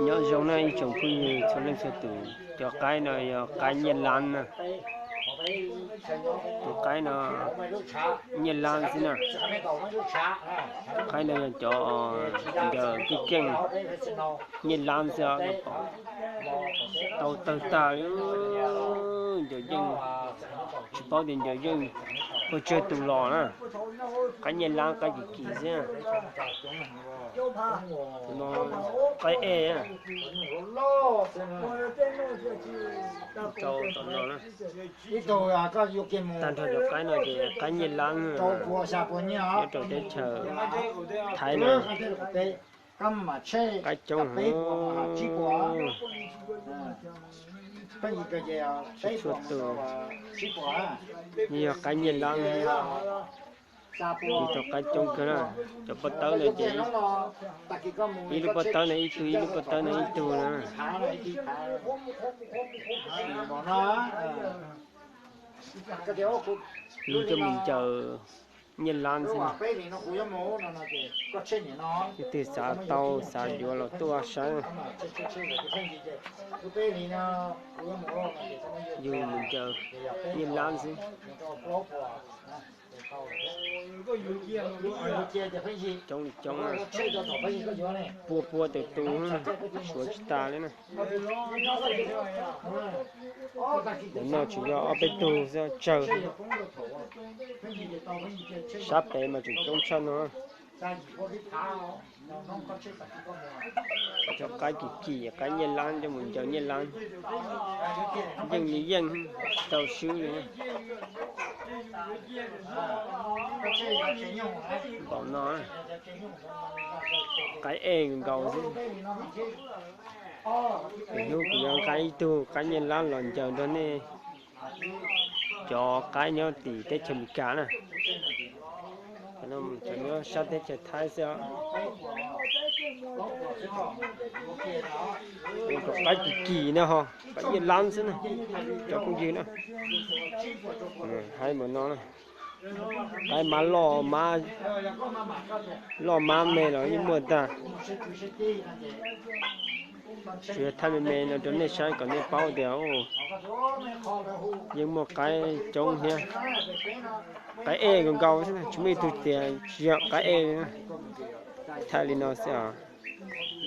Nyob zoo na ib tsoom phooj ywg txhua leej txhua tus, cov qaib no yog qaib nyiaj lab na. Tus qaib no nyiaj lab xwb na. Qaib no yog cov ncaws keej keej nyiaj lab xwb os. Tau tawg tag li, ncaws yeej tsis paub tias ncaws yeej puas tsawg tus los na. Qaib nyiaj lab qaib kim kim xwb. Tus no qaib ej. Rau tom no na. Tag nrho cov qaib no ces qaib nyiaj lab nyob rau teb chaws Thaib no. Qaib coob heev. Tsis tshua tus, yog qaib nyiaj lab. Ib tug qaib coob kawg na. Cov pob tawb no ces ib lub pob tawb no ib tug, ib lub pob tawb no ib tug na. Yug coj mus ncaws nyiaj lab xwb. Leej twg xav tau xav yuav los tuaj saib. Yug mus ncaws nyiaj lab xwb. Coob li coob, pua pua tus tus, suav tsis tas li na. Ntawm no tsuas yog ob peb tug xwb tsawg. Sab pem mas tseem coob tshaj no. Cov qaib kim kim, qaib nyiaj lab, coj mus ncaws nyiaj lab. Yeej li yeej, rau swb li. Npaum no, qaib ej nkaus xwb. Hnub kuv yuav nqa ib tug qaib nyiaj lab los ncaws nrog nej cov qaib nyob tim teb chaws Amelikas na. Cov nyob sab teb chaws Thaib xwb os. Ua cov qaib kim kim na ho, qaib nyiaj lab xwb na, cov phooj ywg na. Haib npaum no na, qaib mab loj, loj mab me los yeej muaj tag. Tsuas yog thaij me me no rau nej saib kom nej paub tias yeej muaj qaib coob thiab. Qaib ej nkaus nkaus xwb, tsis muaj ib tug tias tsis yog qaib ej li na. Thaij li no xwb os.